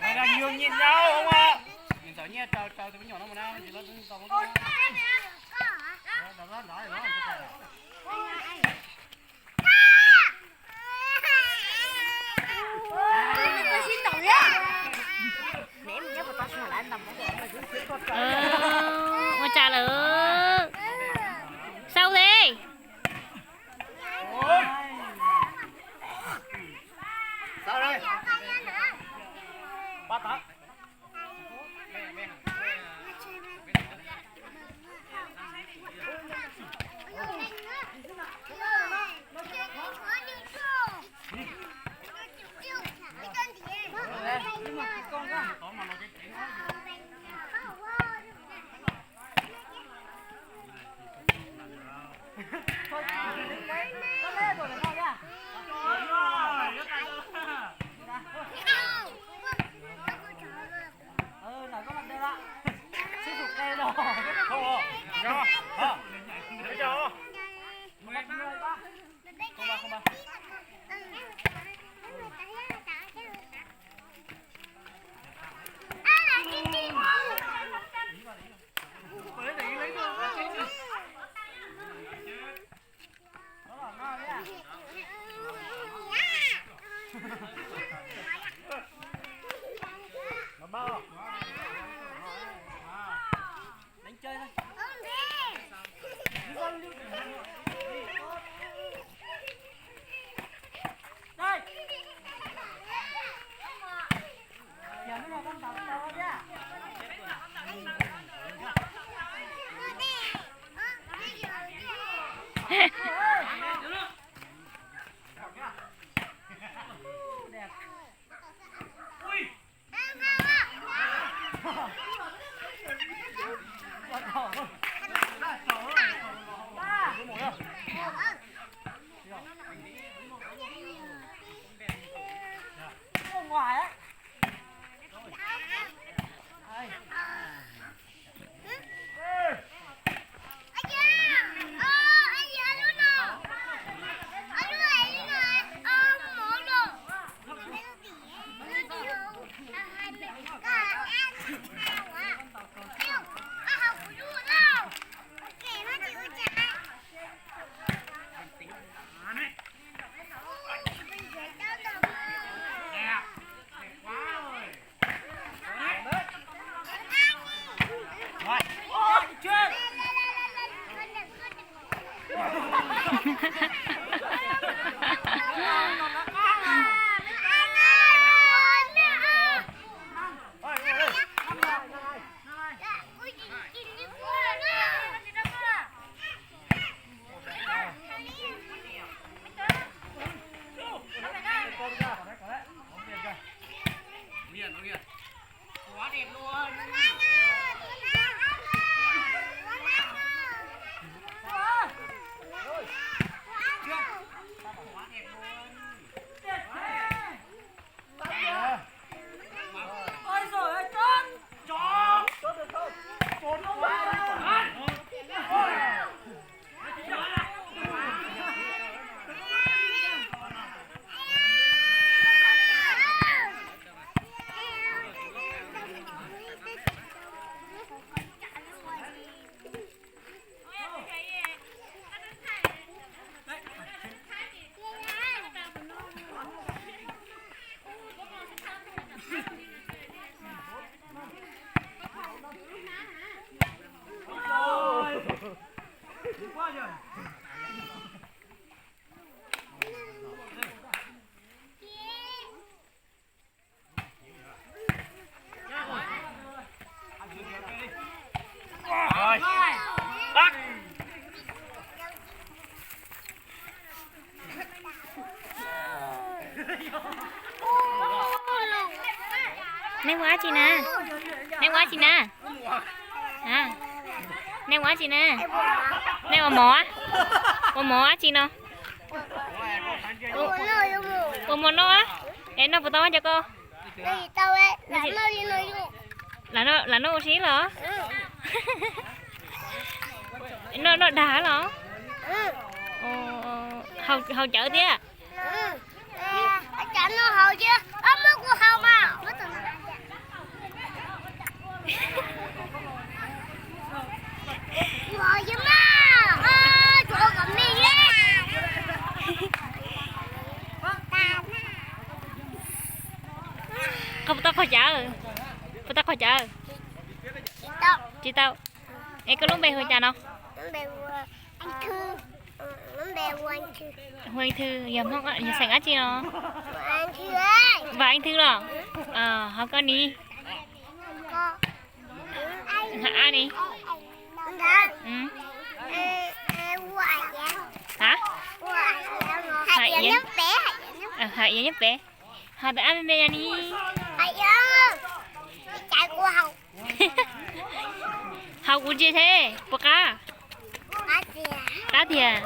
Mày là nhường nhịn nhau không ạ? Nhịn tỏ nyiaj rau, rau tụi mấy nhỏ nó mà nó chỉ nó tao có. Ua cas lawm? Sau li. Đánh chơi thôi. Đây. Giờ nó là con tàu, con tàu nha. Đẹp. Ngoài á. Nej ua dab tsi na? Nej ua dab tsi na? Nej ua dab tsi na? Nej ua mov? Ua mov dab tsi no? Ua mov noj. Es noj puas tau cov koj? Lam noj ua si los? Noj noj dag los? Haus cawv thiab. Koj puas tau qaug cawv? Puas tau qaug cawv? Tsis tau. Es koj lub npe hu cas no? Hu Thw, yog Hmoob, yog xeem dab tsi no? Vam Eej Thw los? Ho koj ni? Ha a ni? Ha, ha iav nyob pem. Ho tus ab me me yog ni? Haus kuv ntsia seb puas qab. Qab tiag.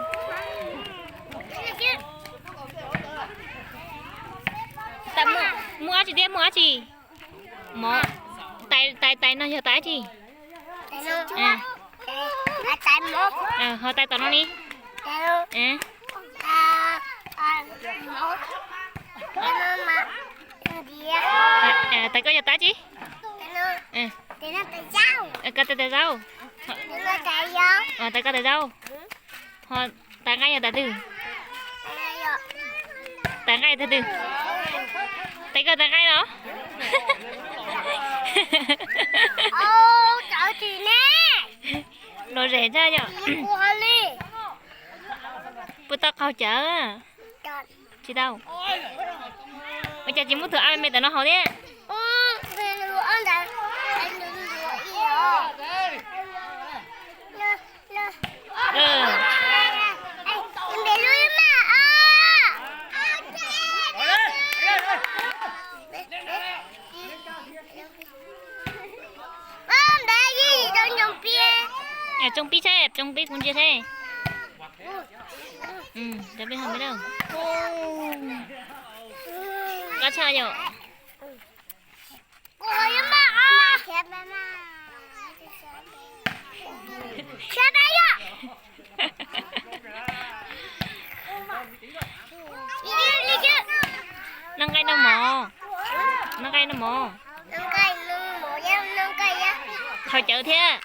Muaj dab tsi thiab, muaj dab tsi? Mov. Tais, tais no yog tais dab tsi? Ho tais tom no ni? Tais koj yog tais dab tsi? Koj tais tais zaub. Tais koj tais zaub. Ho tais nqaij yog tais twg? Tais nqaij yog tais twg? Tais koj tais nqaij los? Lom zem thiab yom. Puas tau qaug cawv? Tsis tau. Ua cas tsis muab tus ab me me tom no haus thiab? Tsoo pib thiab, tsoo pib kuv ntsia thiab. Qab tshaj yom. Noj nqaij noj mov. Noj nqaij noj mov. Haus cawv thiab.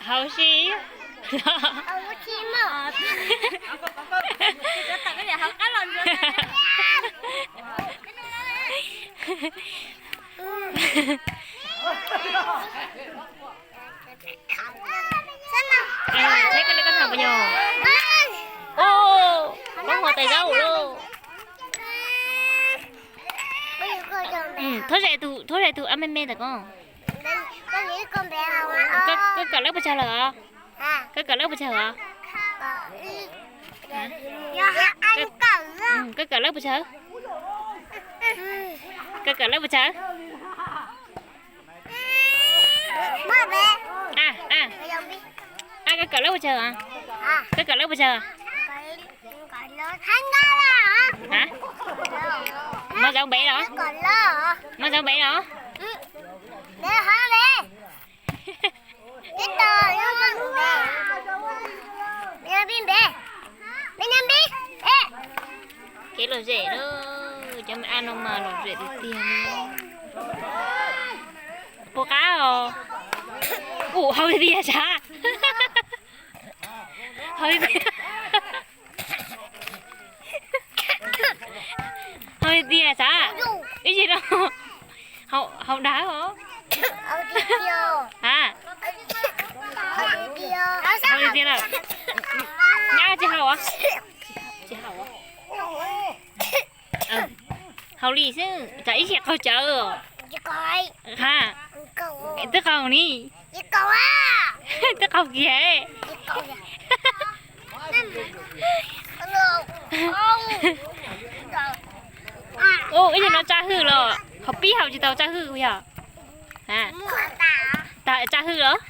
Haus si. Saib koj li koj tham puas yog? Ub, koj ho tais zaub lauj. Thov zais tus, thov zais tus ab me me ntawm koj. Koj kawm lawv puas tsawg lawm os? Koj kawm lawv puas tsawg os? Koj kawm lawv puas tsawg? Koj kawm lawv puas tsawg? A, a, koj kawm lawv puas tsawg? Koj kawm lawv puas tsawg? Mob zaub npev los? Mob zaub npev los? Kev lom zem lawm, cov me ab no mas lom zem tiag tiag li. Puas qab os? Ua haus tiag tiag sav. Haus tiag tiag. Haus tiag tiag sav. Ib yig no haus dag os. Ha, haus tiag tiag lawm. Nyab tsis haus os? Tsis haus. Haus li xwb, tsam ib yig qaug cawv os. Ha, twb qaug ni. Twb qaug kiag. Ub, ib zaug no tsaj hwj los ho pib haus tsis tau tsaj hwj yog? Tag tsaj hwj los?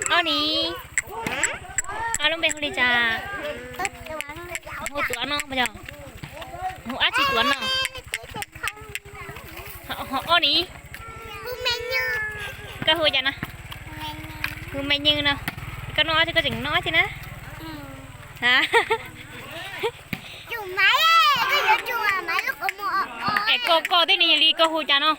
Ob ni, ob lub npe hu li cas? Hu Tuav no yog? Hu dab tsi Tuav no? Ho ob ni, koj hu cas no? Hu Me Nywj no. Koj noj dab tsi, koj tseem noj dab tsi na? Es koj, koj tib ni yog li koj hu cas no?